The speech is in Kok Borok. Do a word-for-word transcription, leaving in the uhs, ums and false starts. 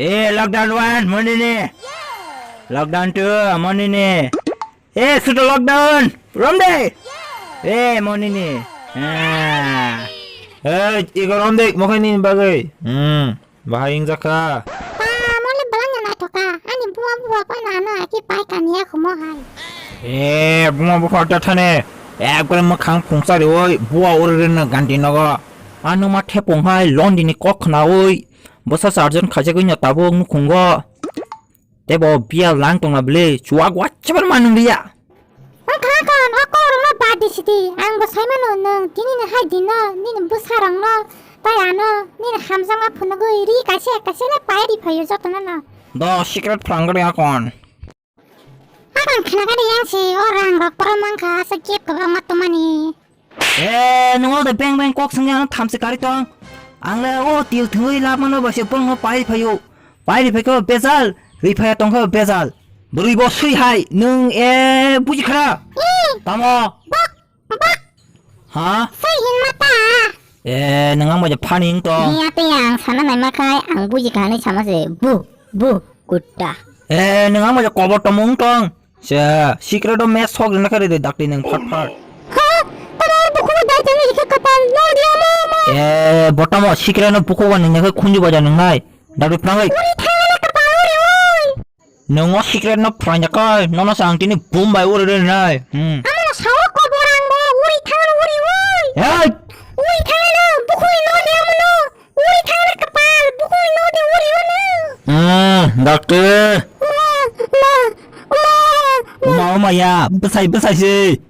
Eh, lockdown one, monini. Lockdown two, monini. Eh, sudo lockdown, romde. Eh, monini. Ah. Eh, iko romde, mokhai ni bagwi. Hmm, bahai wngjakha. Pa, mole belanya naithoka. Ani bua bua pa nana ki pai kania khumo hai. Eh, buma bupha ta thane. Ekbare mokhang phungsa rioi, bua uri rino ganti nogo. Ano ma thepung hai, londini kok khnaoi. Bwsa charjon khaijagwi no tabuk nukhungo. Tebo biya lang tongna bwle, chuwak wachabar manung liya. Wngkha kon, o kokrokno bad di sidi. Ang bo sai mano nwng tini ni hai din no, nini bwsa rok no, tai ano, nini hamjakma phunugwi ri kaisa kaisa le pai ri phaio joto no no. Do secret phrang gari akon. Akon khna gari yang se, o rang rok poro mangkha, asa gap kwbangma tomani. Eh, nung o de beng beng kok swngnai ano thamse kari tong. Ang le o til thwngwi lab mano ba se bongno pai phaio. Pai ri phaikho bejal, ri phaya tongkho bejal. Bwrwi bo swi hai, nung e buji khara. Eh. Tamo? Bak, bak. Ha? Swi hin mata. Eh, nung ang baja phani wng tong. Iya te ang sana nai makhai, ang buji kha hinwi sama se. Bu, bu, kutta. Eh, nung ang baja kobor tamo wng tong. Se, secret o mes sok rina kare de dakti nung phat phat. Ha? Tamo buku dai tani rikhe kapal, no dia mama. Eh, botamo secret no buku wa nung nai khunju baja nung nai. Dakti prangai. Uri thangala kapal uri oi. Nung o secret no phrang jakai, nono sa ang tini Bombay uri rinai. Hmm. Amo no sawa kobor ang bo, uri thangala uri oi. Hey! Uri thangala, bukhuri no de amo no. Uri thangala kapal, bukhuri no de uri ono. Hmm, dakti. Ma, ma, ma, ma. Uma, uma ya, bwsai, bwsai si.